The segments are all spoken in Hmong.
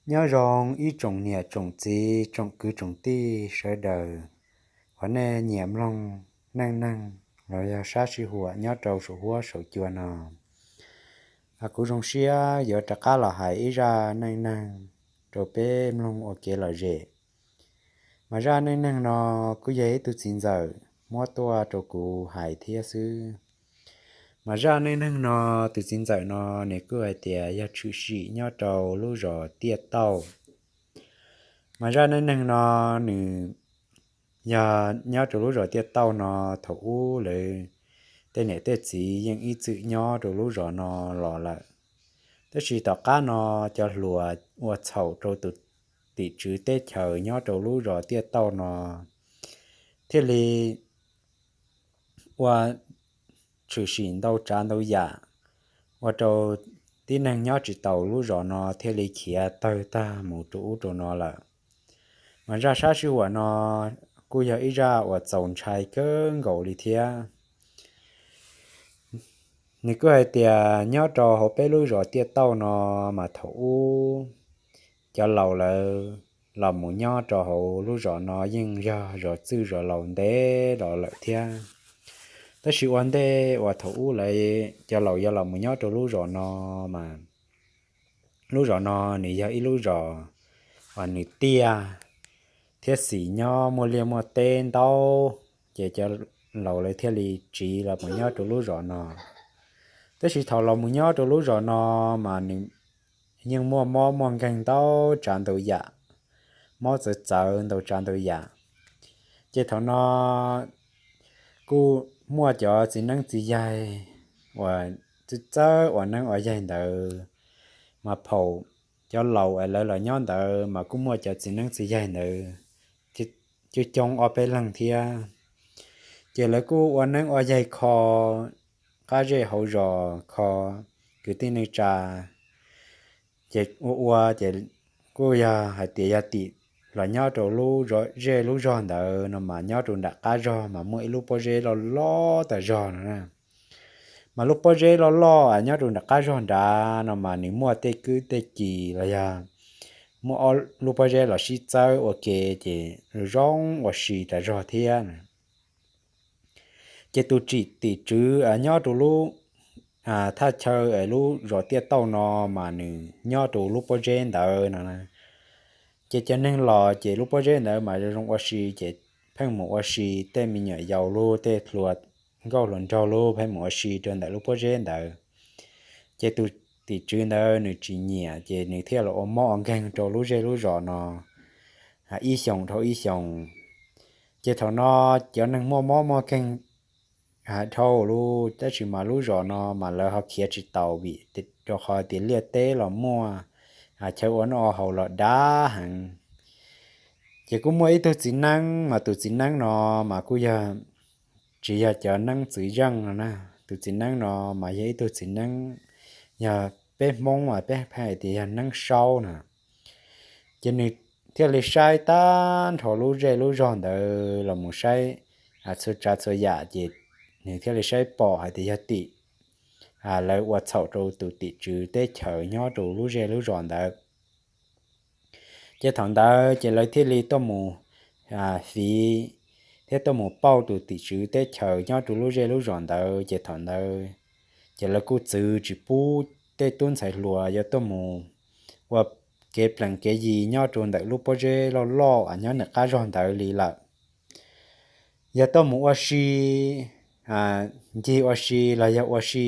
Nyob zoo ib tsoom niam tsoom txiv tsoom kwv tsoom tij sawv daws uas nej nyiam mloog neej neeg los yog sab sij huam nyob rau saum huab saum cua no. Kuv zoo siab yuav rov qab los hais ib zaj neej neeg rau peb mloog ua kev lom zem. Mas zaj neej neeg no kuj yog ib tug txiv ntxawm muab tuaj rau kuv hais thiab xwb. Mas zaj neej neeg no, tus txiv ntxawm no nws kuj hais tias yog tshwm sim nyob rau lub zos Tiaj Tauj. Mas zaj neej neeg no nws yog nyob rau lub zos Tiaj Tauj no, thaum ub lawv tej niam tej txiv yeej ib txwm nyob rau lub zos no los lawm. Tab sis tom qab no cov hluas ua txhaum rau tus tim tswv teb chaws nyob rau lub zos Tiaj Tauj no thiaj li ua tshwm sim ntau tsav ntau yam, ua rau tib neeg nyob tsis taus lub zos no thiaj li khiav tawg tag mus rau ub rau no lawm. Mas zaj sab sij huam no kuj yog ib zaj uas txaus ntshai kawg nkaus li thiab. Nws kuj hais tias nyob rau hauv peb lub zos Tiaj Tauj no mas thaum ub cov laus lawv los mus nyob rau hauv lub zos no yeej yog zos txwj zos laus ntev los lawm thiab. Tab sis ua ntej uas thaum ub lawv cov laus yuav los mus nyob rau lub zos no mas lub zos no nws yog ib lub zos uas nws tiaj thiab xis nyob muaj liaj muaj teb ntau, ces cov laus lawv thiaj li tsiv los mus nyob rau lub zos no. Tab sis thaum los mus nyob rau lub zos no mas nws yeej muaj mob muaj nkeeg ntau tsav ntau yam, mob txawv txawv ntau tsav ntau yam. Ces thaum no kuj muaj cov txiv neeb txiv yaig uas txawj txawj ua neeb ua yaig ntawd, mas phaum cov laus es lawv los nyob ntawd mas kuj muaj cov txiv neeb txiv yaig ntawd coob coob ob peb leeg thiab. Ces lawv kuj ua neeb ua yaig kho qab zej hauv zos, kho kwv tij neej tsa. Ces ua ua ces kuj yog hais tias yog tim los nyob rau lub zej lub zog ntawd no mas nyob rau nram qab zog mas muaj ib lub pob zeb loj loj tas zog no na. Mas lub pob zeb loj loj nyob rau nram qab zog nrad no mas nws muaj tej kwb tej kis los yog muaj ob lub pob zeb los sib txawb ua ke, ces zoo ua si tas zog thiab. Ces tus tim tswv nyob rau lub thaj chaw lub zos Tiaj Tauj no mas nws nyob rau lub pob zeb ntawd no. Ces cov neeg los ces lub pob zeb ntawd mas zoo zoo ua si, ces pheej mus ua si, tej me nyuam yaus lub, tej hluas nkauj hluas nraug lub pheej mus ua si rau ntawm lub pob zeb ntawd. Ces tus tim tswv ntawd nws tsis nyiam, ces nws thiaj los ua mob ua nkeeg rau lub zej lub zos no ib xyoos dhau ib xyoos. Ces thaum no cov neeg muaj mob muaj nkeeg dhau lub, tab sis mas lub zos no mas lawv ho khiav tsis taus vim rau qhov tias liaj teb los muaj, chaw ua noj ua haus los dav heev. Ces kuj muaj ib tug txiv neeb, mas tus txiv neeb no mas kuj yog tsis yog cov neeb txwv zeej no na. Tus txiv neeb no mas yog ib tug txiv neeb, yog peb Hmoob mas peb pheej hais tias yog neeb saub na. Ces nws thiaj li saib tag nrho lub zej lub zog ntawd los mus saib txhua tsav txhua yam, ces nws thiaj li saib pom hais tias yog tim lawv ua txhaum rau tus tim tswv teb chaws nyob rau lub zej lub zos ntawd. Ces thaum ntawd ces lawv thiaj li tuaj mus fiv thiab tuaj mus pauj tus tim tswv teb chaws nyob rau lub zej lub zos ntawd. Ces thaum ntawd ces lawv kuj txwv tsis pub tej tub ntxhais hluas yuav tuaj mus ua kev plees kev yi nyob rau ntawm lub pob zeb loj loj nyob ntawm qab zog ntawd li lawm. Yog tuaj mus ua si, ncig ua si los yog ua si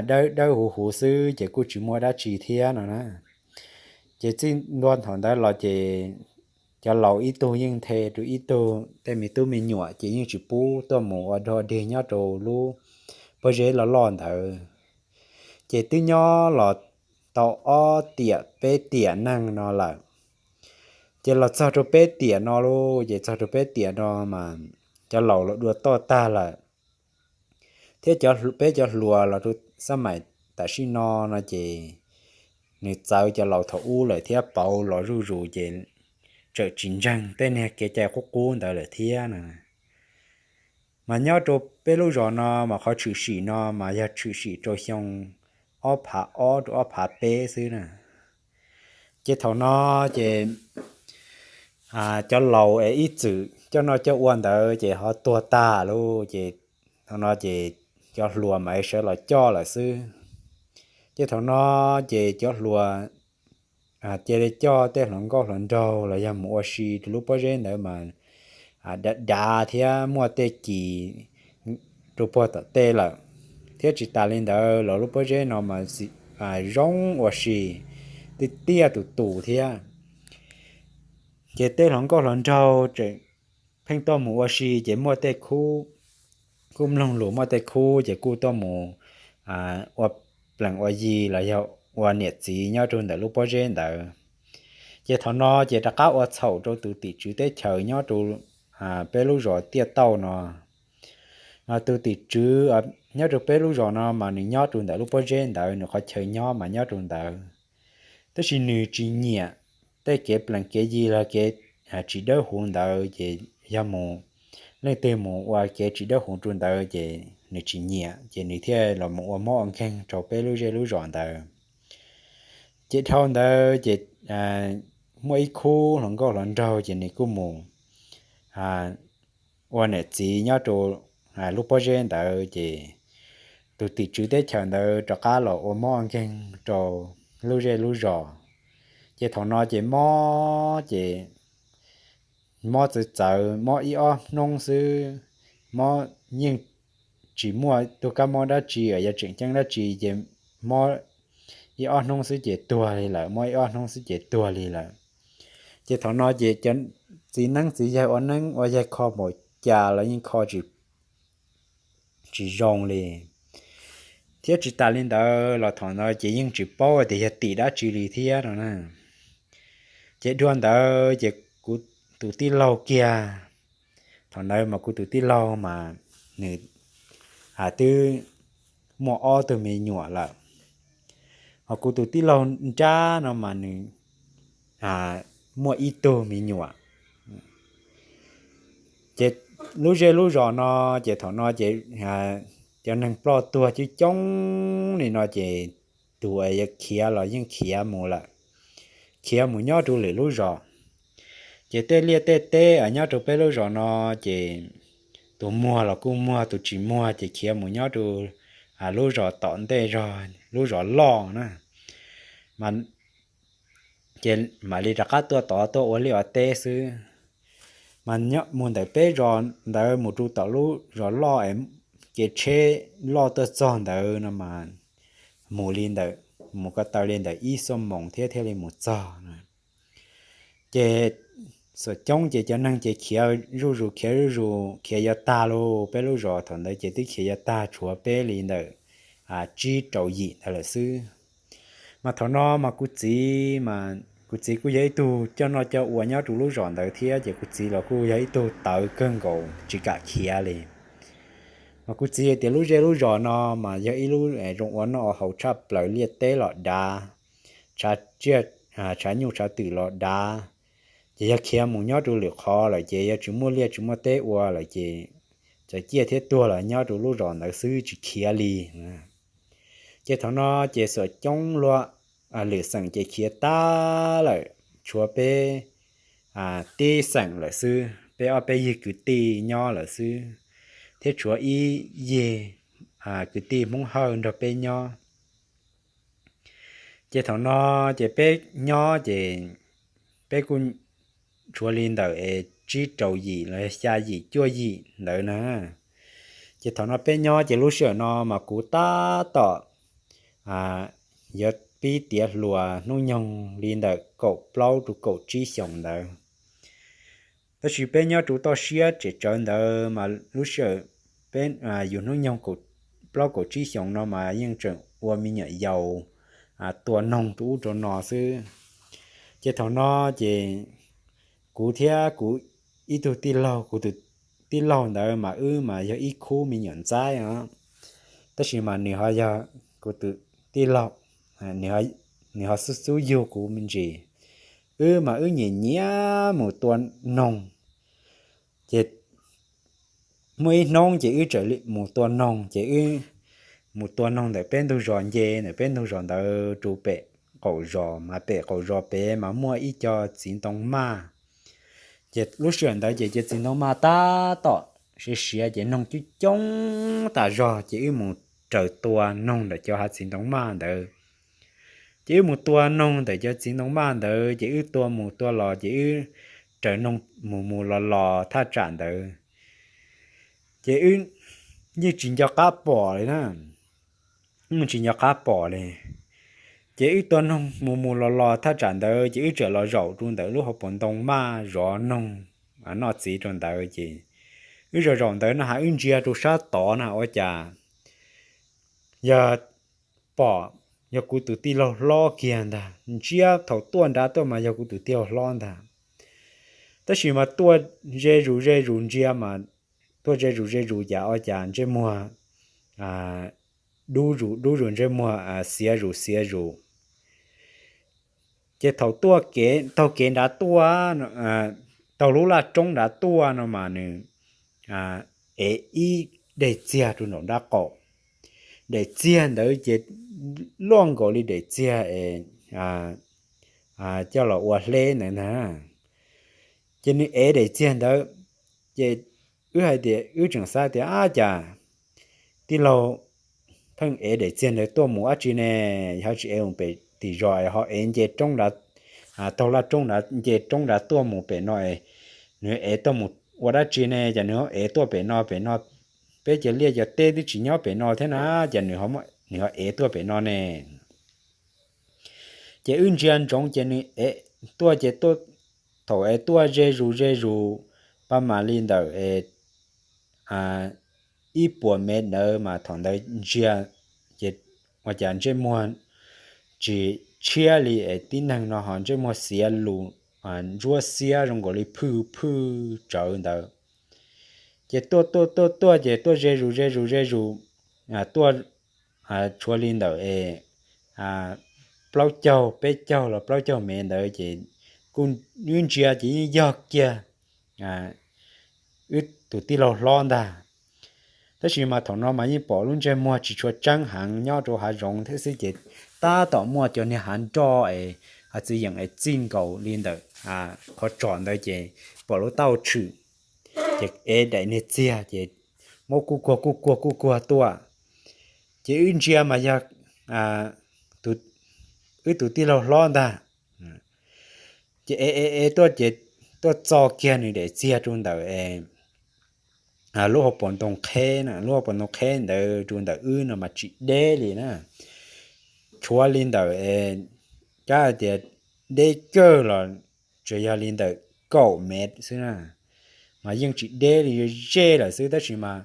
dawb dawb huv huv xwb ces kuj tsis muaj dab tsi thiab no na. Ces txij ntua thaum ntawd los ces cov laus ib tug yeej nthe rau ib tug, tej me tub me nyuam ces yeej tsis pub tuaj mus ua dog dig nyob rau lub pob zeb loj loj ntawd. Ces twb nyob los tau ob tiam peb tiam neeg no lawm. Ces los txog rau peb tiam no lauj, ces txog rau peb tiam no mas cov laus los dua toj tag lawm, thiab peb cov hluas los rau xab maim tam sim no no ces nws txawv cov laus thaum ub lawm thiab pauv los zuj zus ces tseem tsis ntseeg tej niag kev cai qub qub ntawd lawm thiab no. Mas nyob rau peb lub zos no mas qhov tshwm sim no mas yog tshwm sim rau xyoo ob phav ob rau ob phav peb xwb na. Ces thaum no ces cov laus es ib txwm coj noj coj ua ntawd ces ho tuag tag lawm ces thaum no ces cov hluas mas sawv los coj lawm xwb. Ces thaum no ces cov hluas cia li coj tej hluas nkauj hluas nraug los yog mus ua si rau lub pob zeb ntawd mas dav dav thiab muaj tej kis rau puag tom tej lawm. Thiab tsis tas li ntawd los lub pob zeb no mas zoo ua si, tiaj tiaj tus tus thiab. Ces tej hluas nkauj hluas nraug tseem pheej tuaj mus ua si ces muaj tej khub, kuj mloog lus muaj tej khub ces kuj tuaj mus ua plees ua yi los yog ua niam txiv nyob rau ntawm lub pob zeb ntawd. Ces thaum no ces rov qab ua txhaum rau tus tim tswv teb chaws nyob rau peb lub zos Tiaj Tauj no. Tus tim tswv nyob rau peb lub zos no mas nws nyob rau ntawm lub pob zeb ntawd, nws qhov chaw nyob mas nyob rau ntawd. Tab sis nws tsis nyiam tej kev plees kev yi los kev tsis dawb huv ntawd ces yog mus, leej twg mus ua kev tsis dawb huv rau ntawd ces nws tsis nyiam ces nws thiaj los mus ua mob ua nkeeg rau peb lub zej lub zos ntawd. Ces dhau ntawd ces muaj ib khub hluas nkauj hluas nraug ces nws kuj mus ua niam txiv nyob rau lub pob zeb ntawd ces tus tim tswv teb chaws ntawd rov qab los ua mob ua nkeeg rau lub zej lub zos. Ces thaum no ces mob ces mob txawv txawv, mob ib ob hnub xwb, mob yeej tsis muaj tug kab mob dab tsi uas yog tseem ceeb dab tsi ces mob ib ob hnub xwb ces tuag li lawm, mob ib ob hnub xwb ces tuag li lawm. Ces thaum no ces cov txiv neeb txiv yaig ua neeb ua yaig kho npaum cas los yeej kho tsis zoo li. Thiab tsis tas li ntawd los thaum ntawd ces yeej tsis paub tias yog tim dab tsi li thiab no na. Ces dua ntawd ces kuv tus tij laug kiag, thaum ntawd mas kuv tus tij laug mas nws twb muaj ob tug me nyuam lawm, ho kuv tus tij laug nrab no mas nws muaj ib tug me nyuam. Ces lub zej lub zos no ces thaum no ces cov neeg ploj tuag coob coob li no ces tus uas yuav khiav los yeej khiav mus lawm, khiav mus nyob rau lwm lub zos. Ces tej liaj tej teb nyob rau peb lub zos no ces tus muag los kuj muag, tus tsis muag ces khiav mus nyob rau lub zos tom ntej zog, lub zos loj na, ces mam li rov qab tuaj tod tuaj ua liaj ua teb xwb. Mas mus ntawm peb zos ntawd mus rau tom lub zos loj es kev tsheb loj tuaj txog ntawd no mas mus li ntawm, mus ko taw li ntawm ib xuab moos thiab thiaj li mus txog. Ces xyov coob ces cov neeg ces khiav zuj zus khiav zuj zus khiav yuav tag lauj, peb lub zos thaum ntawd ces twb khiav yuav tag, tshuav peb li ntawm tsib rau yim ntawd lawm xwb. Mas thaum no mas kuv txiv, kuv txiv kuj yog ib tug coj noj coj ua nyob rau lub zos ntawd thiab ces kuv txiv los kuj yog ib tug tawv kawg nkaus tsis kam khiav li. Mas kuv txiv tias lub zej lub zos no mas yog ib lub zoo ua noj ua haus tshaj plaws, liaj teb los dav, tshav tsiaj tshav nyuj tshav twm los dav, ces yog khiav mus nyob rau lwm qhov lawm ces yog tsis muaj liaj tsis muaj teb ua lawm ces txawm ciaj thiab tuag los nyob rau lub zos ntawd xwb tsis khiav li. Ces thaum no ces xyov coob luaj, lwm xeem ces khiav tag lawm, tshuav peb tib xeem lawm xwb, peb ob peb yig kwv tij nyob lawm xwb, thiab tshuav ib yig kwv tij Hmoob Hawj nrog peb nyob. Ces thaum no ces peb nyob ces peb kuj tshuav li ntawm es tsib rau yim los xya yim cuaj yim ntawd na. Ces thaum no peb nyob ces lub sij hawm no mas kuv tab tom yuav pib tiav hluas hnub nyoog li ntawm kaum plaub rau kaum tsib xyoos ntawd. Tab sis peb nyob rau toj siab tseem tsawv ntawd mas lub sij hawm peb yus hnub nyoog plaub kaum tsib xyoos no mas yeej tseem ua me nyuam yaus tua noog rau ub rau no xwb. Ces thaum no ces kuv thiab kuv ib tug tij laug, kuv tus tij laug ntawd mas wb mas yog ib khub me nyuam ntxaib os, tab sis mas nws ho yog kuv tus tij laug, nws ho xub xub yug kuv me ntsis. Wb mas wb nyiam nyiam mus tua noog. Ces muaj ib hnub ces wb txawm mus tua noog, ces wb mus tua noog ntawm peb ntug zos nce ntawm peb ntug zos ntawd rau pem qaum zos, mas pem qaum zos pem mas muaj ib co txiv ntoo maj. Ces lub sij hawm ntawd ces cov txiv ntoo maj tab tom siav siav ces noog coob coob tas zog, ces wb mus raws tua noog ntawm cov hav txiv ntoo maj ntawd. Ces wb mus tua noog ntawm cov txiv ntoo maj ntawd, ces wb tua mus tua los ces wb raws noog mus mus los los thaj tsam ntawd, ces wb yeej tsis nco qab pom li na, yeej tsis nco qab pom li. Ces wb tua noog mus mus los los thaj tsam ntawd, ces wb txawm los zaum rau ntawm lub hauv paus ntoo maj zov noog noj txiv rau ntawd. Ces wb zaum zaum ntawd no ha, wb ntsia rau sab tod na, ua cas yog pom yog kuv tus tij laug hlob kiag ntag, ntsia thaum tuaj nrad tuaj mas yog kuv tus tij laug hlob ntag. Tab sis mas tuaj ze zus ze zus ntsia mas, tuaj ze zus ze zus cas ua cas ntsej muag dub zus dub zus, ntsej muag xiav zus xiav zus. Ces thaum tuaj taug kev nrad tuaj, taug lub laj roob nrad tuaj no mas nws ev ib daim txiag rau nraum nraub qaum. Daim txiag ntawd ces luaj nkaus li daim txiag es coj los ua hleb ntawd ntag. Ces nws ev daim txiag ntawd, ces wb hais tias, wb tseem xav tias, ab, cas tij laug pheej ev daim txiag ntawd tuaj mus dab tsi ne? Yog tsis ev mus pem tim zos es ho ev nce roob, taug laj roob nrad nce roob nrad tuaj mus pem no es nws ev tuaj mus ua dab tsi ne? Cas nws ho ev tuaj pem no, pem no peb cov liaj cov teb twb tsis nyob pem no thiab na, cas nws ho ev tuaj pem no ne? Ces wb ntsia ntsoov ces nws ev tuaj ces thaum ev tuaj ze zus ze zus, pab mam li ntawm ib puas mev ntawd mas thaum ntawd ntsia ces ua cas ntsej muag tsis tshiab li es tib neeg no ho ntsej muag xiav lus ntsuab xiab zoo nkaus li phwj phwj tsawv ntawd. Ces tuaj tuaj tuaj tuaj ces tuaj ze zus ze zus ze zus, tuaj tshuav li ntawm es plaub caug peb caug los plaub caug mev ntawd ces kuj wb ntsia ces yeej yog kiag wb tus tij laug hlob ntag. Tab sis mas thaum no mas yeej pom lub ntsej muag tsis tshua tseeb heev nyob rau hav zoov thiab xwb ces tab tom muaj cov niag hav nroj es hav txiv yeem es txij nkaus li ntawm qhov tsos ntawd ces pom lub taub hau tshwm, ces ev daim niag txiag ces muab kuj kuag kuj kuag kuj kuag tuaj. Ces wb ntsia mas yog wb tus tij laug hlob ntag. Ces ev ev ev tuaj ces tuaj txo kiag nws daim txiag rau ntawm lub hauv paus ntoo qheb na, lub hauv paus ntoo qheb ntawd rau ntawm wb no mas tsis deb li na. Tshuav li ntawm es, cab hais tias deb kawg los tsuas yog li ntawm kaum mev xwb na, mas yeej tsis deb li, ze lawm xwb. Tab sis mas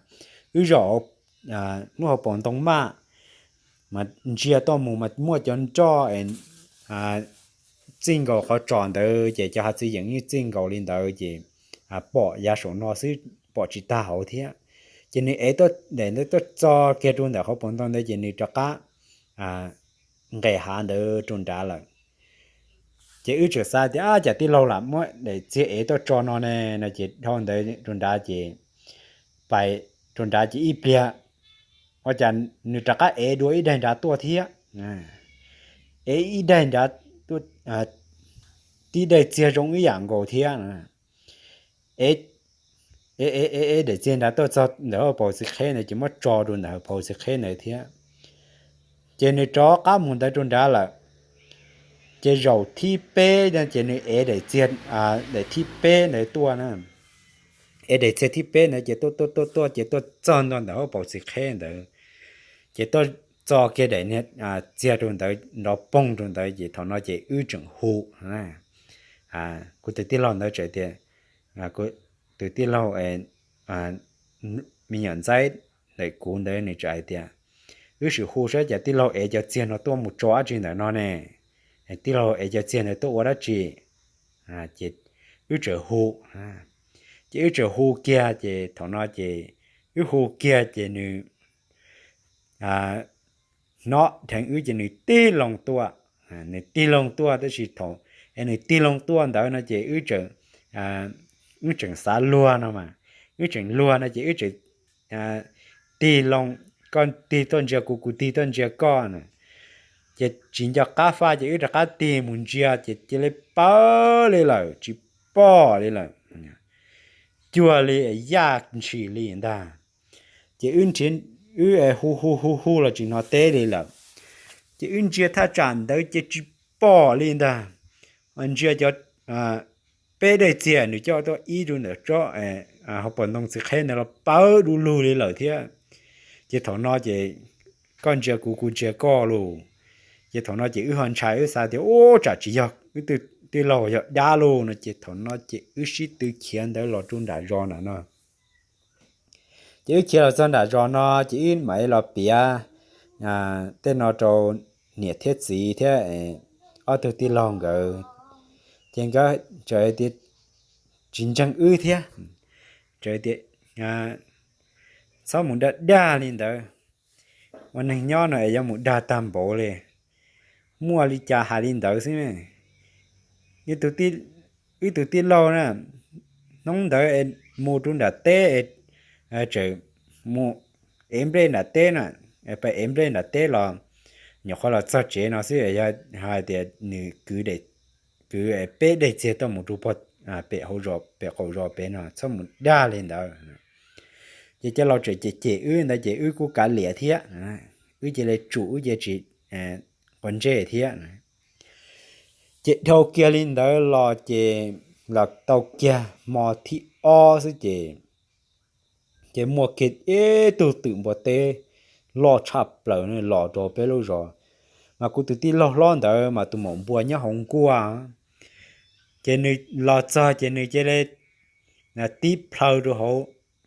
wb zaum lub hauv paus ntoo maj mas ntsia tuaj mus mas muaj cov nroj es txij nkaus qhov tsos ntawd ces cov hav txiv yeem yeej txij nkaus li ntawd ces pom yav saum no xwb, pom tsis tag hauv thiab. Ces nws ev tuaj daim ntawd tuaj txo kiag rau ntawm hauv paus ntoo ntawd ces nws rov qab nqes hav ntawd rau nrad lawm. Ces wb tseem xav tias, ab, cas tij laug lam muab daim txiag ev tuaj tso no ne no ces dhau ntawd rau nrad ces pais rau nrad ces ib pliag ua cas nws rov qab ev dua ib daim nrad tuaj thiab. Ev ib daim nrad, tib daim txiag zoo ib yam nkaus thiab. Ev, ev ev ev daim txiag nrad tuaj txog ntawm hauv paus txiv qheb ntawd ces muab tso rau ntawm hauv paus txiv qheb ntawd thiab. Ces nws rov qab mus ntawd rau nrad lawm. Ces zaum thib peb no ces nws ev daim txiag, daim thib peb ntawd tuaj na. Ev daim txiag thib peb ntawd ces tuaj tuaj tuaj tuaj ces tuaj txog ntua ntawm hauv paus txiv qheb ntawd, ces tuaj txo kiag daim niag txiag rau ntawd nrov poog rau ntawd ces thaum no ces wb tseem hu, kuv tus tij laug ntawd tseem tias, tus tij laug me nyuam ntxaib ntawm kuv ntawd nws tseem hais tias, wb sim hu saib cas tij laug ev cov txiag no tuaj mus tso dab tsi ntawm no ne. Tij laug ev cov txiag ntawd tuaj ua dab tsi? Ces wb tseem hu, ces wb tseem hu kiag ces thaum no ces wb hu kiag ces nws hnov dheev wb ces nws tig loo tuaj. Nws tig loo tuaj tab sis thaum es nws tig loo tuaj ntawd no ces wb tseem, wb tseem xav luag no mas, wb tseem luag no ces wb tseem tig loo, koj tig tuaj ntsia kuv, kuv tig tuaj ntsia koj na. Ces tsis nco qab faj ces wb rov qab tig mus ntsia ces cia li pawv li lawm, tsis pom li lawm. Cuag li yaj ntshis li ntag. Ces wb nrhiav, wb hu hu hu hu los tsis hnov teb li lawm. Ces wb ntsia thaj tsam ntawd ces tsis pom li ntag. Ntsia cov peb daim txiag nws coj tuaj ib rau ntawm tsob hauv paus ntoo txiv qheb ntawd los pawv du lug li lawm thiab. Ces thaum no ces koj ntsia kuv, kuv ntsia koj lauj. Ces thaum no ces wb ho ntshai, wb xav tias ub tsam tsis yog wb tij laug, yog dab lauj no. Ces thaum no ces wb sib tw khiav ntawd los rau nram zos na no. Ces wb khiav los txog nram zos no ces wb mam li los piav tej no rau niam thiab txiv thiab ob tug tij laug nkawd. Ces nkawd tseem tias tsis ntseeg wb thiab, tseem tias txhob mus dag dag li ntawd. Ua neeg nyob no es yuav mus dag tag npaum li, muaj li cas hais li ntawd xwb. Wb tus tij laug na, hnub ntawd es mus rau nram teb, tseem mus ev nplej nram teb na, pab ev nplej nram teb los nyuam qhuav los txog tsev no xwb, yog hais tias nws kwv peb daim txiag tuaj mus rau pem hauv zos, pem qaum zos pem no, txhob mus dag li ntawd. Ces cov laus tseem cem cem wb ntawd ces wb kuj kav liam thiab, wb cia li tsum, wb cia tsis quav ntsej thiab. Ces dhau kiag li ntawd los ces los tau kiag hmo thib ob xwb ces, ces muaj kiag ib tug twm npua teb loj tshaj plaws los rau peb lub zos. Mas kuv tus tij laug hlob ntawd mas tus maum npua nyob hauv nkuaj. Ces nws los txog ces nws cia li tib plhaw rau hauv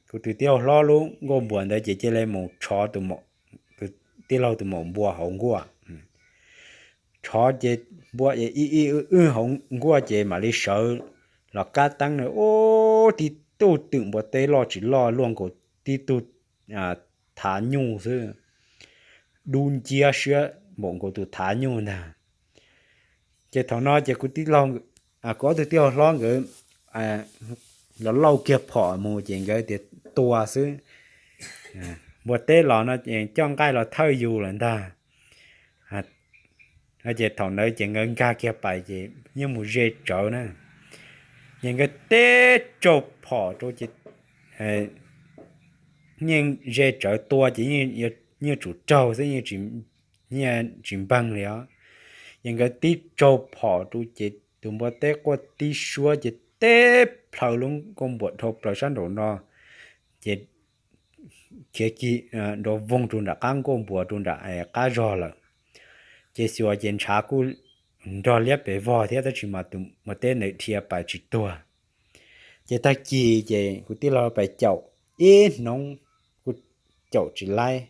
kuv tus tij laug hlob lub nkuaj npua ntawd ces cia li mus tshov tus tij laug tus maum npua hauv nkuaj. Tshov ces npua ib ib wb hauv nkuaj ces mam li sawv los kab teeb na, ub, tib tug twm npua teb loj tsis loj luaj nkaus tib tug thav nyuj xwb, dub nciab siab npaum nkaus tus thav nyuj ntag. Ces thaum no ces kuv tij laug, kuv ob tug tij laug hlob nkawd los lauj kiag phom mus ces nkawd tias tua xwb. Npua teb los no coj nqaij los thawj yus lawm ntag. Ces thaum ntawd ces nkawd nkag kiag pais ces yeej mus ze tsawv na. Ces nkawd tib tsaug phom rau ces yeej ze tsawv tua ces yeej tsum raug xwb, yeej tsis npeeg li os. Ces nkawd tib tsaug phom rau ces tus npua teb quaj tib suab ces tib plhaw lub nkuaj npua dhau plaws sab nraum no, ces khiav kig nrov voog rau nram qab nkuaj npua rau nram qab zog lawm. Ces xyuas ces ntshav kuj nrog liab pes vog thiab tab sis mas tus npua teb ntawd dhia pais tsis tuag. Ces tag kis ces kuv tij laug pais caum ib hnub kuj caum tsis laib.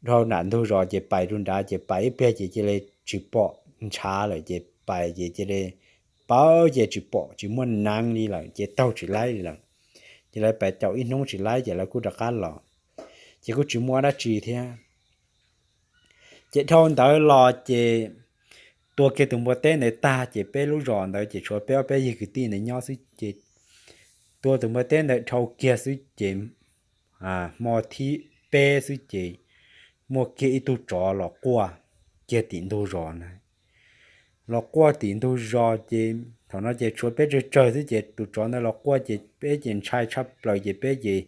Dhau nram ntug zos ces pais rau nrad ces pais ib pliag ces cia li tsis pom ntshav lawm ces pais ces cia li pawv ces tsis pom tsis muaj neev li lawm ces taug tsis laib li lawm. Ces lawv pais caum ib hnub tsis laib ces lawv kuj rov qab los, ces kuj tsis muaj dab tsi thiab. Ces dhau ntawd los ces tua kiag tus npua teb ntawd tag ces peb lub zos ntawd ces tshuav peb ob peb yig kwv tij ntawd nyob xwb ces tua tus npua teb ntawd dhau kiag xwb ces hmo thib peb xwb ces muaj kiag ib tug tsov los quaj kiag tim ntug zos na. Los quaj tim ntug zos ces thaum no ces tshuav peb tsawg tsawg xwb ces tus tsov ntawd los quaj ces peb ces ntshai tshaj plaws ces peb ces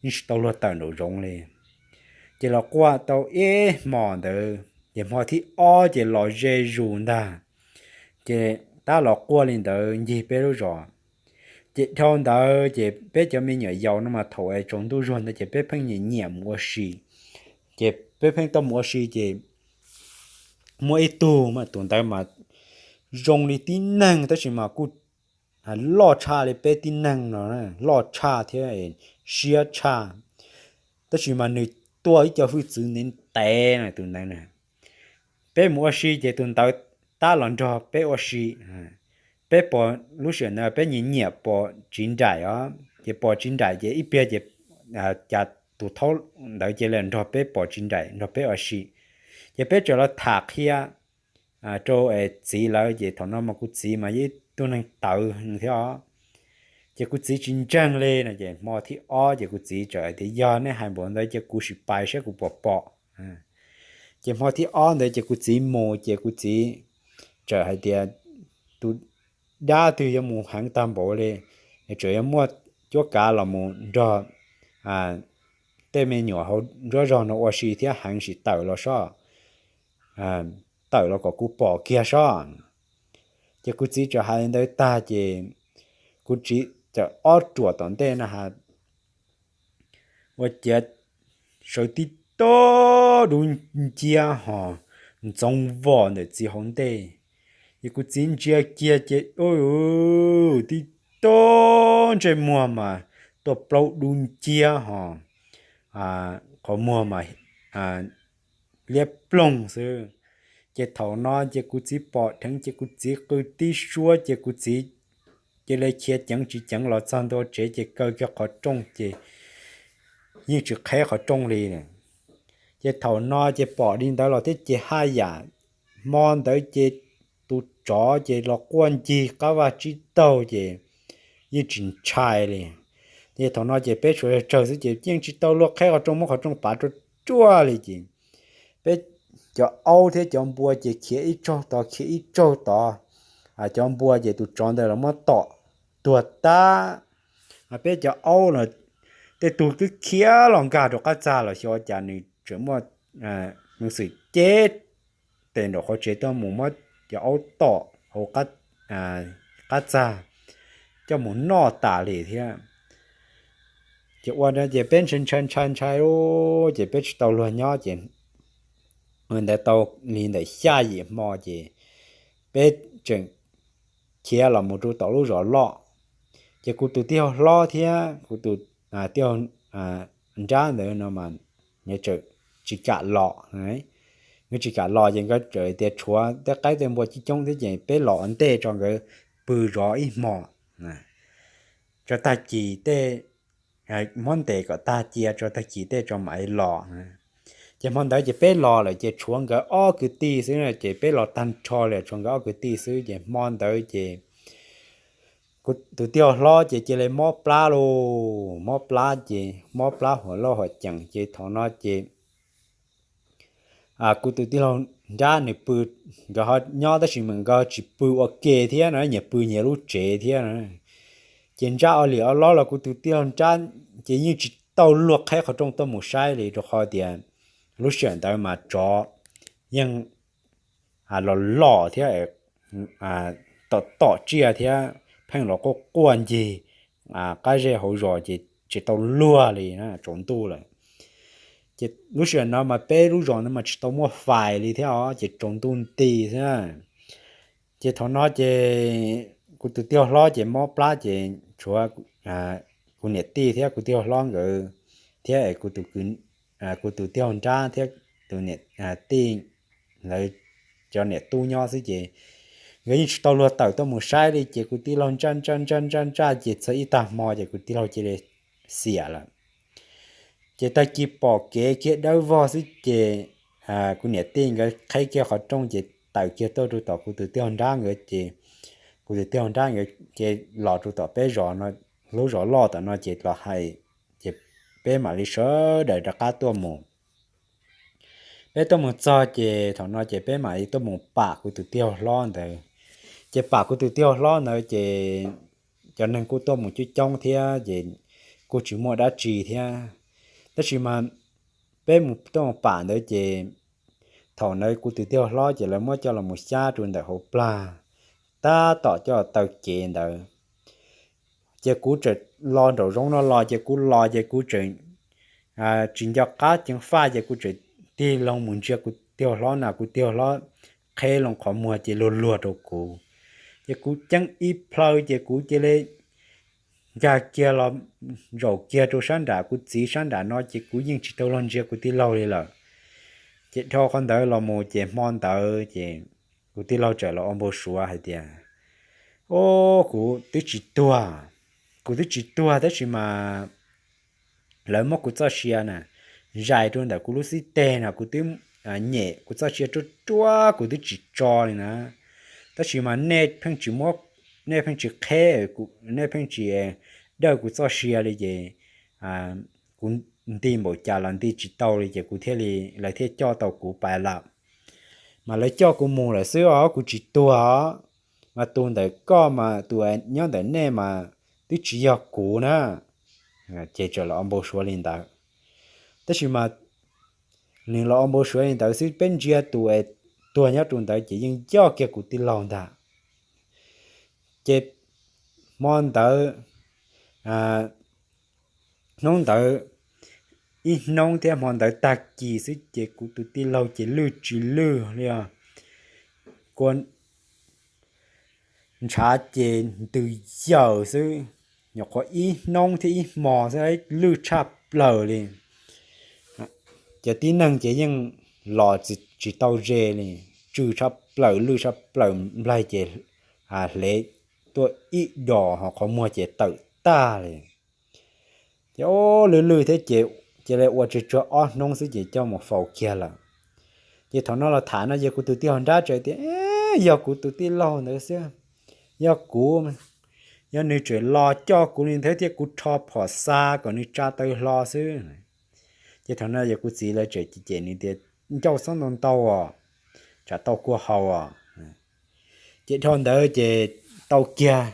yeej tsis tau luag tawm nraum zoov li. Ces los quaj tau ib hmos ntawd ces hmo thib ob ces los ze zus ntag. Ces tab los quaj li ntawd ncig peb lub zos. Ces dhau ntawd ces peb cov me nyuam yaus no mas thaum es tsaus ntuj zuag ntawd ces peb pheej nyiam nyiam mus ua si. Ces peb pheej tau mus ua si ces muaj ib tug mas tus ntawd mas zoo li tib neeg tab sis mas kuj loj tshaj li peb tib neeg no, loj tshaj thiab siab tshaj. Tab sis mas nws tuaj ib co hwj txwv ntev ntev na tus ntawd na. Peb mus ua si ces tus ntawd tab los nrog peb ua si. Peb pom lub sij hawm ntawd peb nyiam nyiam pom tsiv nraim os, ces pom tsiv nraim ces ib pliag ces cas tus thaub ntawd cia li nrog peb pom tsiv nraim nrog peb ua si. Ces peb txawm los tham qhia rau txiv lawv ces thaum no mas kuv txiv mas yog ib tug neeg tawv thiab os. Ces kuv txiv tsis ntseeg li no ces hmo thib ob ces kuv txiv txawm hais tias yog nej hais npaum ntawd ces kuv sim pais saib kuv puas pom. Ces hmo thib ob ntawd ces kuv txiv mus ces kuv txiv txawm hais tias, tus dab twg yuav mus heev tag npaum li, tseem yuav muaj cuab kav los mus nrog tej me nyuam hauv nruab zog no ua si thiab heev, sim tawm los sob, tawm los kom kuv pom kiag sob. Ces kuv txiv txawm hais li ntawd tag ces kuv txiv txawm ob ruam tom ntej na has ua ciav sawv tib tog dub nciab ho ntxoov vos ntawm txiv hauv ntej. Ces kuv txiv ntsia kiag ces tib tog ntsej muag mas tuaj plaub dub nciab ho qhov muag mas liab ploog xwb. Ces thaum no ces kuv txiv pom dheev ces kuv txiv qw tib suab ces kuv txiv cia li khiav ceev tsis ceev los txog ntua tsev ces kaw kiag qhov rooj ces yeej tsis qheb qhov rooj li. Ces thaum no ces pom li ntawd los thiab ces haj yam hmo ntawd ces tus tsov ces los quaj ncig qab vaj tsib taug ces yeej tsis ntshai li. Ces thaum no ces peb tsuas tsawg xwb ces yeej tsis tau luag qheb qhov rooj, muab qhov rooj pav ruaj ruaj li ces peb cov aub thiab cov npua ces khiav ib tsaug tod khiav ib tsaug tod, cov npua ces tus tsov ntawd los muab tom tuag tag. Peb cov aub los tej tug twb khiav los nkag rau qab txag los xyov cas nws tseem muaj peev xwm cev tes nraum qhov tsev tuaj mus muab cov aub tom hauv qab txag coj mus noj tas li thiab. Ces ua ces peb ntshai ntshai ntshai ntshai ces peb tsis tau luag nyob ces ntawd tau li ntawm xya yim hmo ces peb tseem khiav los mus rau tom lub zos loj. Ces kuv tus tij laug hlob thiab kuv tus tij laug nrab ntawd no mas nws tseem tsis kam los, nkawd tsis kam los ces nkawd tseem tias tshuav tej qaib tej npua coob coob thiab ces peb los ua ntej tso nkawd pw zov ib hmo tso tag kis tej, muab ntes kom tag cia tso tag kis tej tso mam li los. Ces hmo ntawd ces peb los lawm ces tshuav nkawd ob kwv tij xwb ces peb los tag nrho li tshuav nkawd ob kwv tij xwb ces hmo ntawd ces kuv tus tij laug hlob ces cia li mob plab lauj, mob plab ces mob plab huam loj huam ceem ces thaum no ces kuv tus tij laug nrab nws pw, nkawd ho nyob tab sis mas nkawd tsis pw ua ke thiab no, nyias pw nyias lub tsev thiab no. Ces nrab ob lim ob lob los kuv tus tij laug nrab ces yeej tsis tau luag qheb qhov rooj tuaj mus saib li rau qhov tias lub sij hawm ntawd mas tsov yeej los los thiab tom tom tsiaj thiab pheej los quaj quaj ncig qab zej hauv zos ces tsis tau luag li na, tsaus ntuj lawm. Ces lub sij hawm no mas peb lub zos no mas tsis tau muaj fais li thiab os ces tsaus ntuj nti xwb. Ces thaum no ces kuv tus tij laug hlob ces mob plab ces tshuav kuv niam tij thiab kuv tij laug hlob nkawd thiab kuv tus tij laug nrab thiab tus niam tij lawv cov niam tub nyob xwb ces nkawd yeej tsis tau luag tawm tuaj mus saib li ces kuv tij laug ntsaj ntsaj ntsaj ntsaj ntsaj ces txog ib tag hmo ces kuv tij laug cia li xiam lawm. Ces tag kis pom kev kiag dawb vog xwb ces kuv niam tij nkawd qheb kiag qhov rooj ces tawm kiag tuaj rau tom kuv tus tij laug nrab nkawd ces kuv tus tij laug nrab nkawd ces los rau tom peb zos no, lub zos loj tom no ces los hais ces peb mam li sawv daws rov qab tuaj mus. Peb tuaj mus txog ces thaum no ces peb mam li tuaj mus pam kuv tus tij laug hlob ntawd. Ces pam kuv tus tij laug hlob ntawd ces cov neeg kuj tuaj mus coob coob thiab ces kuj tsis muaj dab tsi thiab. Tab sis mas peb mus tuaj mus pam ntawd ces thaum ntawd kuv tus tij laug hlob ces lawv muab coj los mus xyab rau ntawm hauv plag tab tom coj taw kev ntawd. Ces kuv tseem los nraum zoov no los ces kuv los ces kuv tseem tsis nco qab ceev faj ces kuv tseem tig loo mus ntsia kuv tij laug hlob na, kuv tij laug hlob qheb loo qhov muag ces luag luag rau kuv. Ces kuv ceeb ib plhaw ces kuv cia li nkag kiag los zaum kiag rau sab nram kuv txiv sab nram no ces kuv yeej tsis tau luag ntsia kuv tij laug li lawm. Ces dhau qhov ntawd los mus ces hmo ntawd ces kuv tij laug txawm los ua npau suav hais tias, o, kuv twb tsis tuag, kuv twb tsis tuag tab sis mas lawv muab kuv txoj sia na zais rau ntawm kuv lub xib teg no, kuv twb nyem kuv txoj sia ruaj ruaj kuv twb tsis tso li na. Tab sis mas nej pheej tsis muab, nej pheej tsis qheb, nej pheej tsis dawj kuv txoj sia li ces kuv nti npaum cas los nti tsis tau li ces kuv thiaj li, lawv thiaj coj tau kuv pais lawm. Mas lawv coj kuv mus lawm xwb os, kuv tsis tuag os. Mas tus ntawm koj mas tus nyob ntawm nej mas twb tsis yog kuv na. Ces txawm los ua npau suav li ntawd. Tab sis mas nws los ua npau suav li ntawd xwb, peb ntsia tus es tuag nyob rau ntawd ces yeej yoj kiag kuv tij laug ntag. Ces hmo ntawd, hnub ntawd ib hnub thiab hmo ntawd tag kis xwb ces kuv tus tij laug ces lwj tsis lwj li os. Kua ntshav ces ntws yaws xwb, nyuam qhuav ib hnub thiab ib hmo xwb lwj tshaj plaws li. Ces tib neeg ces yeej los tsis tau ze li, tsw tshaj plaws lwj tshaj plaws, nplaig ces hlev tuaj ib dos ho qhov muag ces tawm tag li. Ces lwj lwj thiab ces, cia li ua tsuag tsuag ob hnub xwb ces coj mus faus kiag lawm. Ces thaum no los tham no ces kuv tus tij laug nrab tseem tias, Yog kuv tus tij laug ntawd xwb, yog kuv, yog nws tseem los coj kuv li ntawd thiab kuv rho phom xa kom nws tsa taw hlo xwb. Ces thaum no yog kuv txiv lawv tseem cem nws tias, Ncauj xob ntau ntau os, tsam tau kua haus os. Ces dhau ntawd ces tau kiag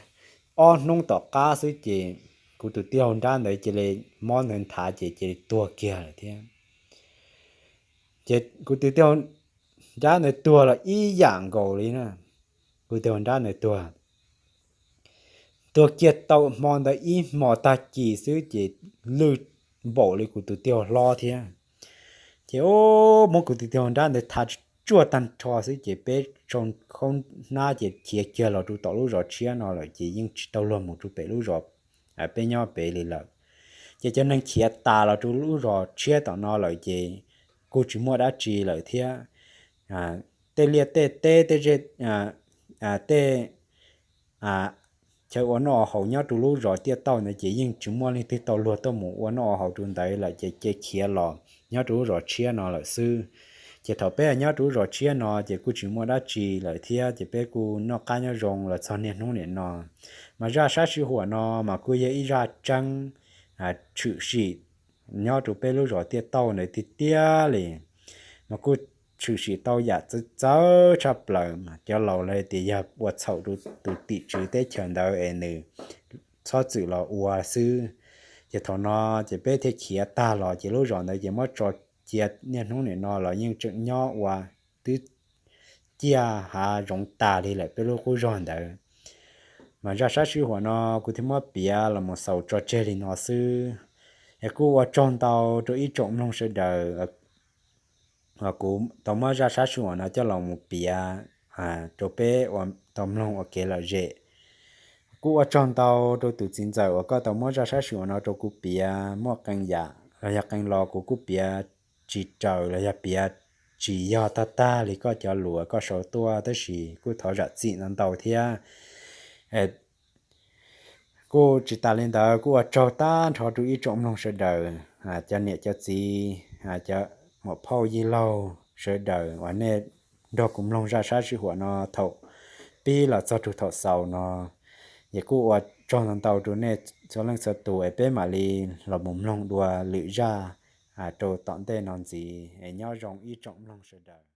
ob hnub tom qab xwb ces kuv tus tij laug nrab ntawd cia li, mob ntawd nthav ces cia li tuag kiag lawm thiab. Ces kuv tus tij laug nrab ntawd tuag los ib yam nkaus li na. Kuv tus tij laug nrab ntawd tuag, tuag kiag tau hmo ntawd ib hmos tag kis xwb ces lwj npaum li kuv tus tij laug hlob thiab. Ces muab kuv tus tij laug nrab ntawd thav tsuaj tag nrho xwb ces peb sau khaub hnab ces khiav kiag los rau tom lub zos tshiab no lawm ces yeej tsis tau luag mus rau pem lub zos peb nyob pem li lawm. Ces cov neeg khiav tas los rau lub zos tshiab tom no lawm ces kuj tsis muaj dab tsi lawm thiab. Tej liaj tej teb tej zej, tej chaw ua noj ua haus nyob rau lub zos Tiaj Tauj ntawd ces yeej tsis muaj leej twg tau luag tuaj mus ua noj ua haus rau ntawd lawm ces cia khiav los nyob rau lub zos tshiab no lawm xwb. Ces thaum peb nyob rau lub zos tshiab no ces kuj tsis muaj dab tsi lawm thiab ces peb kuj noj qab nyob zoo los txog niaj hnub nim no. Mas zaj sab sij huam no mas kuj yog ib zaj tseeb tshwm sim nyob rau peb lub zos Tiaj Tauj ntawd tiag tiag li. Mas kuj tshwm sim tau yam txawv txawv tshaj plaws mas cov laus lawv tias yog ua txhaum rau tus tim tswv teb chaws ntawd es nws txhob txwm los ua xwb. Ces thaum no ces peb thiaj khiav tag los ces lub zos ntawd ces muab tso cia niaj hnub nim no los yeej tseem nyob ua, twb ciaj hav zoov tas li lawm peb lub qub zog ntawd. Mas zaj sab sij huam no kuv thiaj muab piav los mus xaus tso tseg li no xwb. Es kuj ua tsaug ntau rau ib tsoom mloog sawv daws uas kuv tau muab zaj sab sij huam no coj los mus piav rau peb ua tau mloog ua kev lom zem. Kuj ua tsaug ntau rau tus txiv ntxawm uas koj tau muab zaj sab sij huam no rau kuv piav, muaj qee yam los yog qee lo kuv kuj piav tsis raws los yog piav tsis yog tag tag li koj cov lus koj sau tuaj tab sis kuj thov zam txim ntau ntau thiab. Kuj tsis tas li ntawd kuj ua tsaug tag nrho rau ib tsoom mloog sawv daws, cov niam cov txiv, cov muam phauj yij laug sawv daws uas nej nrog kuv mloog zaj sab sij huam no thaum pib los txog rau thaum xaus no. Es kuj ua tsaug ntau ntau rau nej txhua leej txhua tus es peb mam li los mus mloog dua lwm zaj rau tom ntej no ntxiv es nyob zoo ib tsoom mloog sawv daws.